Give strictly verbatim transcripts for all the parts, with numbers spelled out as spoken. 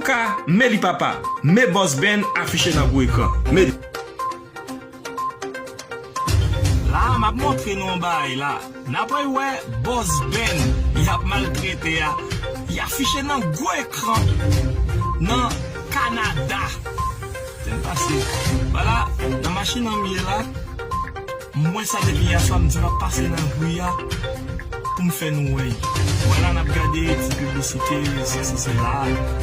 K, men li papa. Men Boss Ben afiche nan gwo ekran. Men. La, m ap montre nou yon bagay la. N ap wè Boss Ben, y ap maltrete a. Y afiche nan gwo ekran nan Kanada. Tèl pase. Vwala, nan machin an m ye la. M wè sa depi yè swa, m di m ap pase nan ri a pou m fè nou wè. Vwala, n ap gade ti piblisite, sesi sela.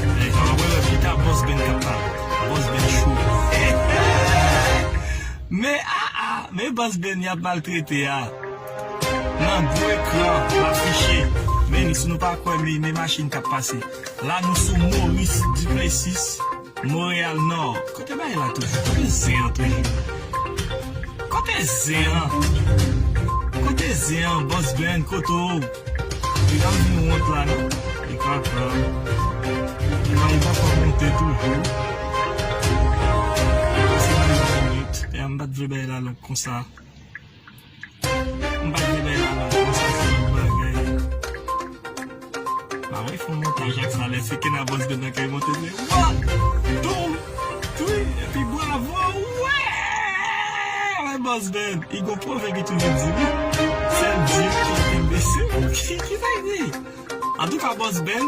Jan w wè lè pita Boss Ben k ap pale. Boss Ben cho. Men, a, a, men Boss Ben y ap maltrete a. Nan gwo ekran, l afiche. Men, si nou pa kwè, men, men machin k ap pase. La, nou sou Maurice Duplessis. Montréal Nord. Kote bagay la toujou? Kote zen an toujou? Kote zen an? Kote zen an, Boss Ben, kote w? Li pa vin wont la, non. Li pa pran. Li pa, li pa fè monte toujou. Pase nan yon minit. E a m pa t vle bagay la long konsa. M pa t vle bay la la, konsa se yon bagay. Mwen fè yon montaj ak sa, lè se Kena Boss Ben nan kay monte, se one, two, three, epi bravo, wè! Wè Boss Ben, li gon pwovèb ki toujou di, wi. Sèl Dye ki enbesil. Ki, ki sa l di? Antouka, Boss Ben,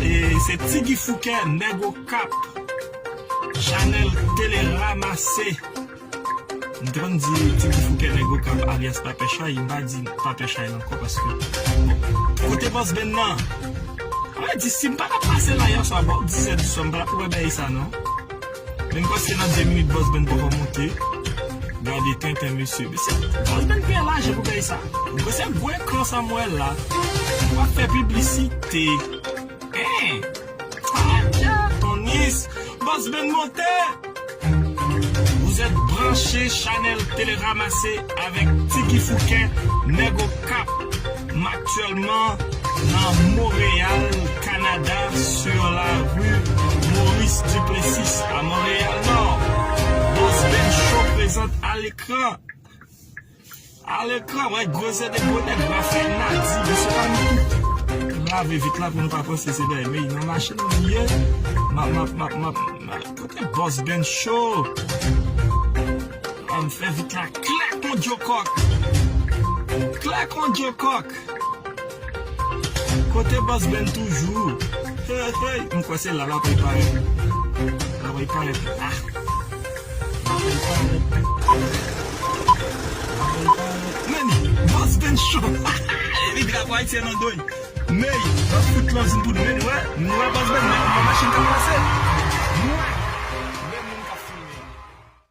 e, se Tigi Fouke, nèg Okap, Chanèl Tele Ramase. M te konn di Tigi Fouke nèg Okap alyas Papè Chay, m pa di Papè Chay la ankò paske, bon, kote Boss Ben nan? Mwen di si m pa t ap pase la yè swa bò dizèt di swa, m pa t ap wè bagay sa non. Men m panse nan de minit Boss Ben poko monte. Gade tenten mesye. Mesye, Boss Ben pye laje pou bagay sa. M panse gwo ekran sa m wè la. M ap fè piblisite. Hein! Atya, Tonis! Boss Ben monte! Vous êtes branchés Chanèl Télé Ramassé avec Tiki Fouquet, Nèg Okap. M aktyèlman nan Montréal, Canada, sur la rue Maurice Duplessis à Montréal Nord. Boss Ben Show présente à l'écran. Alekran, wè gwo zede gwo nèg, rafè nadi, mesye pa nou tout. Lave vit la pou nou pa panse se dèyè, men nan machin nou ye. M ap, m ap, m ap, m ap, m ap, kote Boss Ben Show? An fè vit la, klè kon djokòk. Klè kon djokòk. Kote Boss Ben toujou? Hey, hey, m kwè se la l ap parèt. L ap parèt. Ah. L ap parèt. Men, Boss Ben Show. Epi drapo ayisyen nan do l. Men, l ap fout lanzin pou nou. Men, wè, nou wè Boss Ben, men, machin k ap